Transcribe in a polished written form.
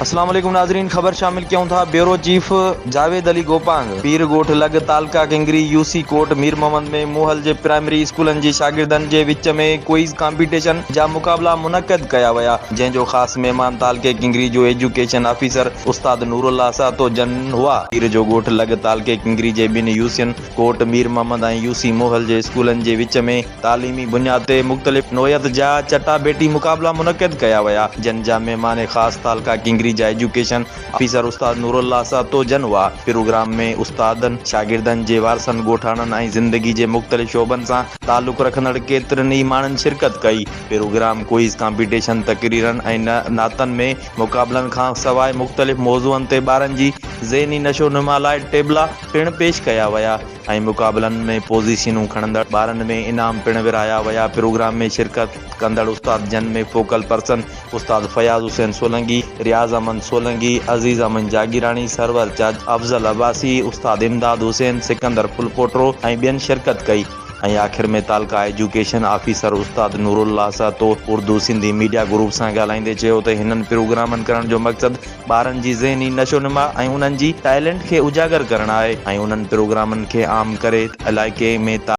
اسلام عليڪم ناظرين خبر شامل ڪيون ٿا بيورو چيف جاويد علي گوپانگ پير ڳوٺ لڳ تعلقه ڪنگري يو سي ڪوٽ مير محمد ۾ موهل جي پرائمري اسڪولن جي شاگردن جي وچ ۾ ڪوئز ڪامپيٽيشن جا مقابلا منعقد ڪيا ويا جنهن جو خاص مهمان تعلقي ڪنگري جو ايجوڪيشن آفيسر استاد نورالله سهتو جن هئا. پير جو ڳوٺ لڳ تعلقي ڪنگري جي ٻن يوسين ڪوٽ مير محمد ۽ يو سي موهل جي اسڪولن جي وچ ۾ تعليمي بنياد تي مختلف نوعيت جا چٽاڀيٽي مقابلا منعقد ڪيا ويا، جن جا مهمان خاص تعلقه ڪنگري جا ايجوڪيشن آفيسر استاد نورالله سهتو جن هئا. پروگرام ۾ استادن، شاگردن جي وارثن، ڳوٺاڻن ۽ زندگي جي مختلف شعبن سان تعلق رکندڙ ڪيترن ئي ماڻهن شرڪت ڪئي. پروگرام ڪوئز ڪامپيٽيشن، تقريرن ۽ نعتن ۾ مقابلن کان سواء مختلف موضوعن تي ٻارن جي ذهني نشوونما لاء ٽيبلا پڻ پيش ڪيا ويا. ۽ مقابلن ۾ پوزيشنون کڻندڙ ٻارن ۾ انعام پڻ ورهايا ويا. پروگرام ۾ شرڪت ڪندڙ استاد جن ۾ فوڪل پرسن استاد فياض حسين سولنگي، رياض احمد سولنگي، عزيز احمد جاگيراڻي، سرور چاچ، افضل عباسي، استاد امداد حسين، سڪندر ڦلپوٽرو ۽ ٻين شرڪت ڪئي. ۽ آخر ۾ تعلقه ايجوڪيشن آفيسر استاد نورالله سهتو اردو سنڌي ميڊيا گروپ سان ڳالهائيندي چيو ته هنن پروگرامن ڪرڻ جو مقصد ٻارن جي ذهني نشونما ۽ انهن جي ٽئلينٽ کي اجاگر ڪرڻ آهي ۽ انهن پروگرامن کي عام ڪري علائقي ۾.